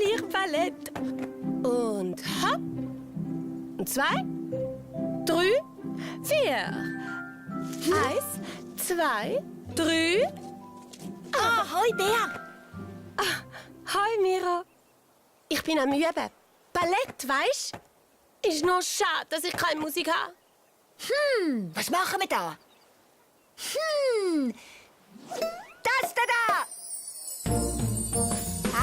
4 Ballett. Und hopp. Und 2, 3, 4. 1, 2, 3. Hoi, Bea. Hi, Mira. Ich bin am Üben. Ballett, weisst? Ist noch schade, dass ich keine Musik habe. Was machen wir da? Das da!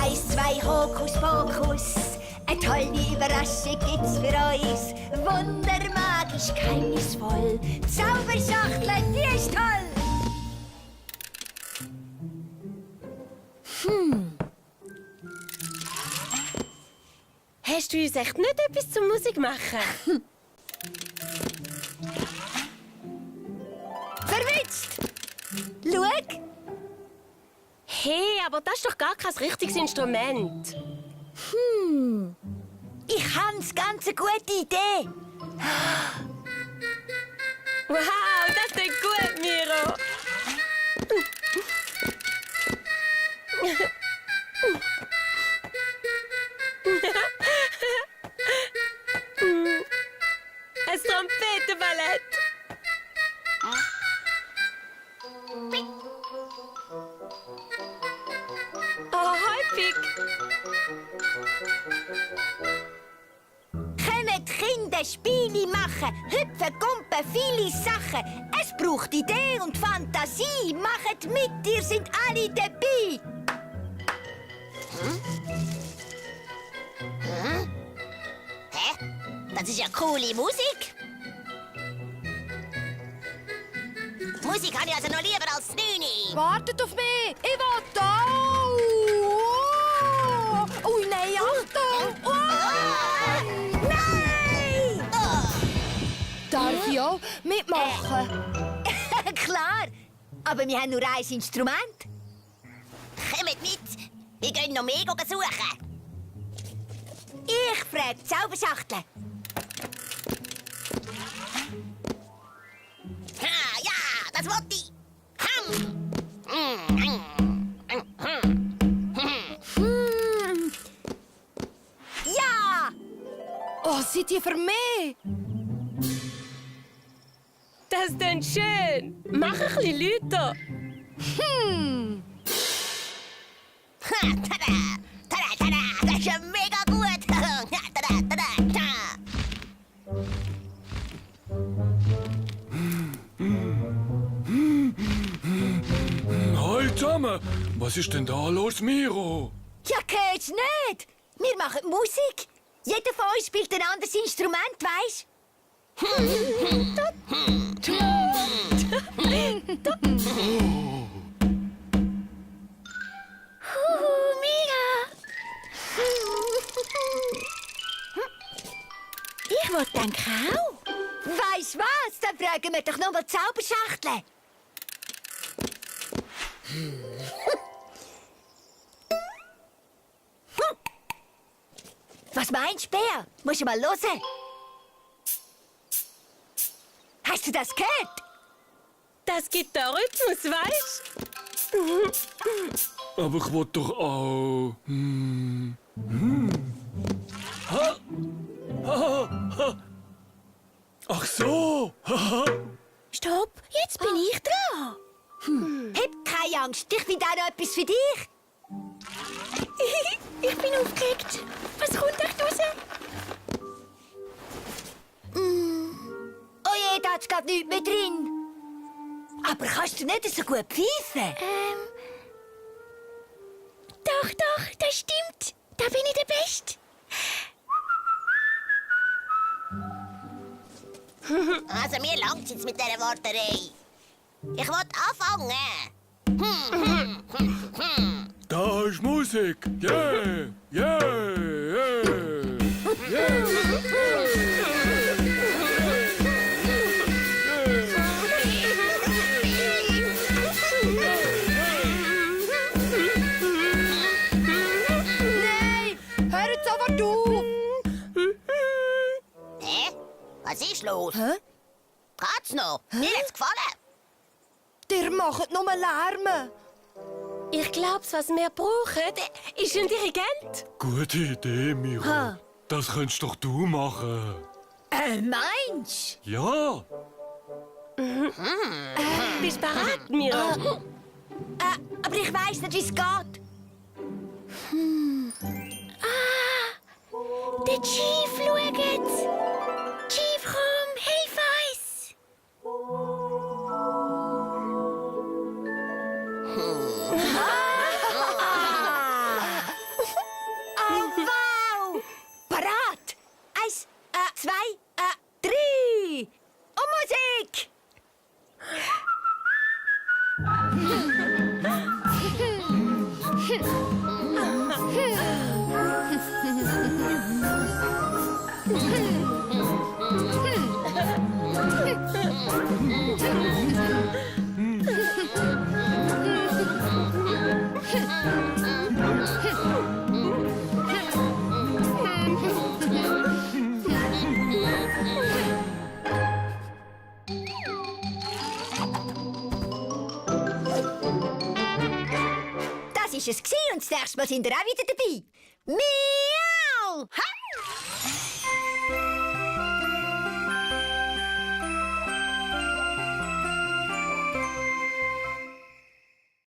1, 2, Hokus Pokus. Eine tolle Überraschung gibt's für uns. Wundermagisch, geheimnisvoll. Zauberschachtel, die ist toll. Hast du uns echt nicht etwas zur Musik machen? Verwitscht! Schau! Hey, aber das ist doch gar kein richtiges Instrument. Ich habe eine ganz gute Idee. Wow, das klingt gut, Miro. Ein Trompetenballett. Oh, hi, Pik. Kommt Kinder Spiele machen, hüpfen, gumpen, viele Sachen. Es braucht Idee und Fantasie. Macht mit, ihr sind alle dabei. Hä? Das ist ja coole Musik. Musik habe ich also noch lieber als Nüni. Wartet auf mich! Ich will da! Ui, nein, Achtung! Nein! Darf ich auch mitmachen? Klar, aber wir haben nur ein Instrument. Kommt mit. Wir gehen noch mehr suchen. Ich frage die Zauberschachtel. Ha, ja, das wollte ich. Ja! Oh, seid ihr für mich? Das klingt schön. Mach ein bisschen lauter. Ha, tada, tada, tada. Das ist ja mega gut. Tada, tada, tada. Hallo zusammen! Was ist denn da los, Miro? Ja, geht's nicht. Wir machen Musik. Jeder von uns spielt ein anderes Instrument, weisst? Ich will denken auch. Weisst was? Dann fragen wir doch nochmal die Zauberschachtel. Was meinst du, Bär? Musst du mal hören. Hast du das gehört? Das gibt den Rhythmus, weißt? Aber ich will doch auch. Ha. Ha. Ha. Ach so! Stopp, jetzt bin ich dran. Hab keine Angst, ich finde auch noch etwas für dich. Ich bin aufgeregt. Was kommt echt raus? Oh je, da ist gerade nichts mehr drin. Aber kannst du nicht so gut pfeifen? Doch, das stimmt. Da bin ich der Beste. Also, mir langt's jetzt mit dieser Warterei. Ich will anfangen. Da ist Musik! Yeah! Yeah! Yeah! Nein! Hör jetzt aber du! Hä? Was ist los? Hä? Geht's noch? Mir hat's gefallen. Ihr macht nur Lärm. Ich glaube, was wir brauchen, ist ein Dirigent. Gute Idee, Miro. Das könntest doch du machen. Meinst Ja. Bist du bereit, Miro? aber ich weiss nicht, wie es geht. Der Chief schaut. Chief, komm, hilf uns. Oh, wow! Parat! 1, 2, 3! Und Musik! Das war es und das nächste Mal sind wir auch wieder dabei. Miau! Ha!